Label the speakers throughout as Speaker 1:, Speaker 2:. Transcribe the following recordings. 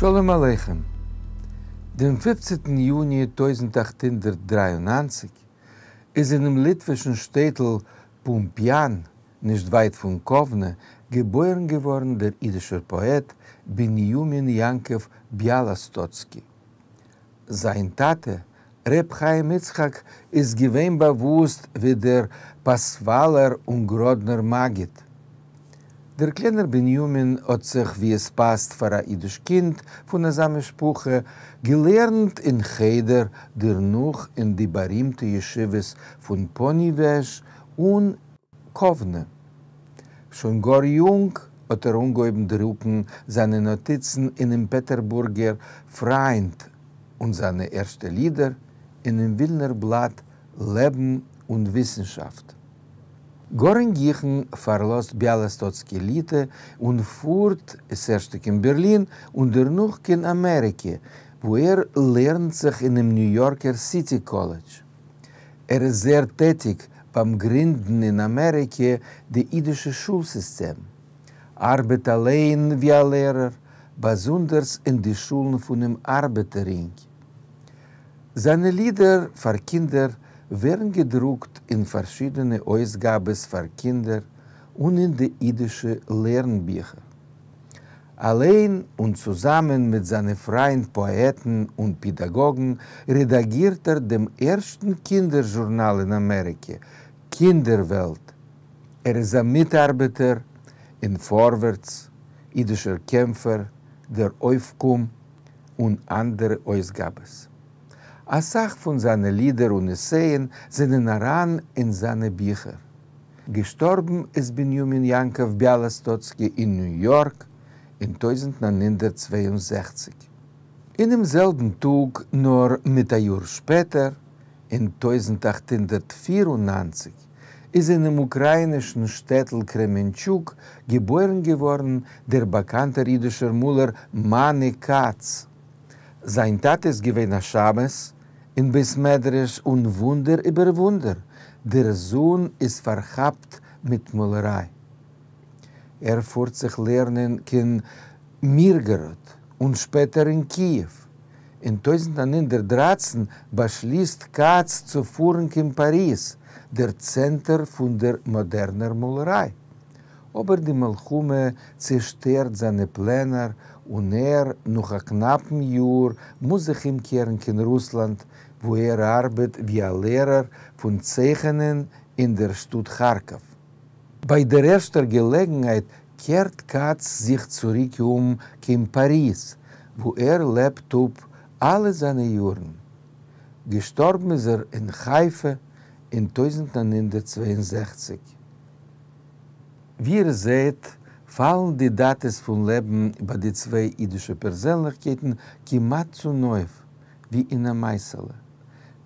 Speaker 1: שלום עליכם. דעם פופצנטן יוני 1893 איז אינעם ליטווישן שטעטל פומפיאן, נישט ווייט פון קאוונע, געבוירן געווארן דער אידישער פאעט בנימין יעקב ביאלאסטאצקי. זיין טאטע, ר' חיים יצחק, איז געווען באוואוסט ווי דער פאסוואלער און גראדנער מגיד. דער קליינער בנימין האט זיך, ווי עס פאסט פאר א אידיש קינד פון אזא משפחה, געלערנט אין חדר, דערנאך אין די בארימטע ישיבות פון פאניוועזש און קאוונע. שוין גאר יונג האט ער אנגעהויבן דרוקן זיינע נאטיצן אינעם פעטערבורגער פריינד און זיינע ערשטע לידער אינעם ווילנער בלאט לעבן און וויסנשאפט. גאר אין גיכן פארלאזט ביאלאסטאצקי ליטע און פארט ס'ערשטע קיין בערלין און דערנאך קיין אמעריקע, וואו ער לערנט זיך אינעם ניו יארקער סיטי קאלעדזש. ער איז זייער טעטיג ביים גרינדן אין אמעריקע די אידישע שול סיסטעם, ארבעט אליין ווי א לערער, באזונדערס אין די שולן פונעם ארבעטער רינג. זיינע לידער פאר קינדער ווערן געדרוקט אין פארשידענע אויסגאבעס פאר קינדער און אין די אידישע לערנביכער. אליין און צוזאמען מיט זיינע פריינד פאעטן און פידאגאגן רעדאגירט ער דעם ערשטן קינדער זשורנאל אין אמעריקע, קינדער-וועלט. ער איז א מיטארבעטער אין פארווערטס, אידישער קעמפער, דער אויפקום און אנדערע אויסגאבעס. א סך פון זיינע לידער און עסייען זענען אריין אין זיינע ביכער. געשטארבן איז בנימין יעקב ביאלאסטאצקי אין ניו יארק אין 1962. אינעם זעלבן טאג, נאר מיט א יאר שפעטער, אין 1894, איז אינעם אוקראינישן שטעטל קרעמענטשוק געבוירן געווארן דער באקאנטער אידישער מאלער מאני כץ. זיין טאטע איז געווען א שמש אין בית מדרש און וואונדער איבער וואונדער, דער זון איז פארכאפט מיט מאלעריי. ער פארט זיך לערנען קיין מירגאראד און שפעטער אין קיעוו. אין 1913 באשליסט כץ צו פארן קיין פאריז, דער צענטער פון דער מאדערנער מאלעריי. אבער די מלחמה צעשטערט זיינע פלענער און ער, נאך א קנאפן יאר, מוז זיך אומקערן קיין רוסלאנד, וואו ער ארבעט ווי א לערער פון צייכענען אין דער שטאט כארקאוו. ביי דער ערשטער געלעגנהייט קערט כץ זיך צוריק אום קיין פאריז, וואו ער לעבט אפ אלע זיינע יארן. געשטארבן איז ער אין חיפה אין 1962. ווי איר זעט, פאלן די דאטעס פון לעבן ביי די צוויי אידישע פערזענליכקייטן כמעט צונויף, ווי אין א מעשה'לע.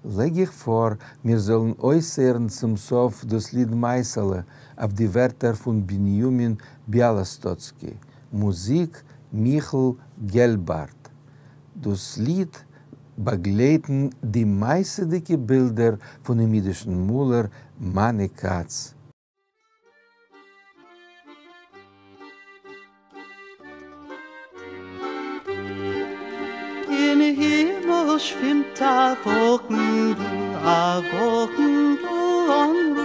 Speaker 1: לייג איך פאר מיר זאלן אויסהערן צום סוף דאס ליד מעשה'לע אויף די ווערטער פון בנימין ביאלאסטאצקי, מוזיק מיכל געלבארט. דאס ליד באגלייטן די מעשה'דיגע בילדער פונעם אידישן מאלער מאני כץ.
Speaker 2: אין הימל שווימט א וואלקנדל, א וואלקנדל אן רו.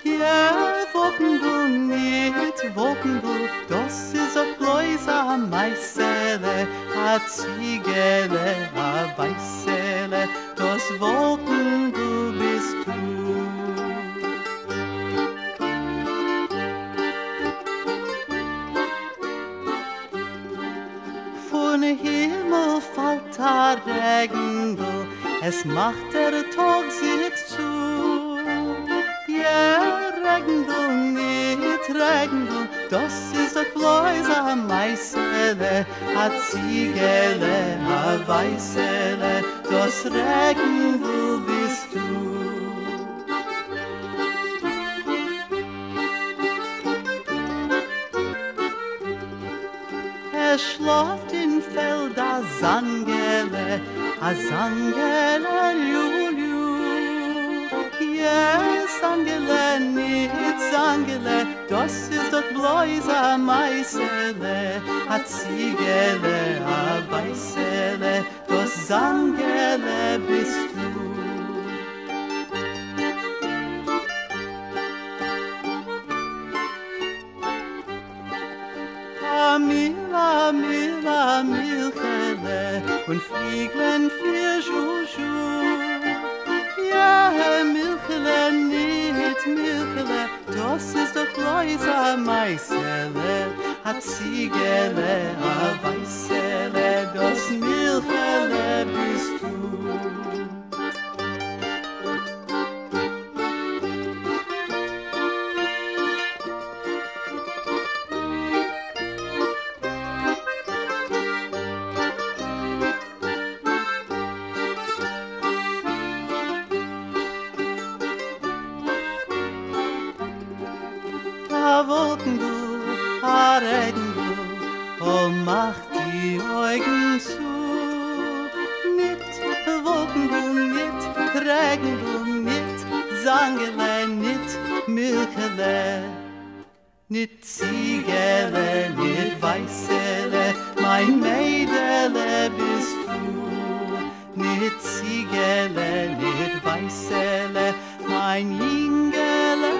Speaker 2: יע, וואלקנדל ניט וואלקנדל, דאס איז דאך בלויז א מעשה'לע, א ציגעלע, א ווייסעלע, דאס וואלקנדל ביסטו. פון הימל פאלט א רעגנדל, עס מאכט דער טאג זיך צו. יע, רעגנדל, ניט רעגנדל, דאס איז דאך בלויז א מעשה'לע, א ציגעלע, א ווייסעלע, דאס רעגנדל ביסטו. עס שלאפט אין פעלד א זאנגעלע, א זאנגעלע ליו-ליו. יע, זאנגעלע, ניט זאנגעלע, דאָס איז דאָך בלויז אַ מײַשעלע, אַ ציגעלע, אַ ווײַסעלע, דאָס זאַנגעלע ביסט דו. אַ מיל, אַ מיל, אַ מילכעלע, און פֿליגלען פֿיר, זשו-זשו. יע, מילכעלע, ניט מילכעלע, דאָס איז דאָך בלויז אַ מײַשעלע, אַ ציגעלע, אַ ווײַסעלע, דאָס מילכעלע ביסט דו. אַ וואָלקנדל, אַ רעגנדל, אָ, מאַך די אויגן צו. ניט וואָלקנדל, ניט רעגנדל, ניט זאַנגעלע, ניט מילכעלע, ניט ציגעלע, ניט ווײַסעלע, מײַן מיידעלע ביסט דו. ניט ציגעלע, ניט ווײַסעלע, מײַן ייִנגעלע.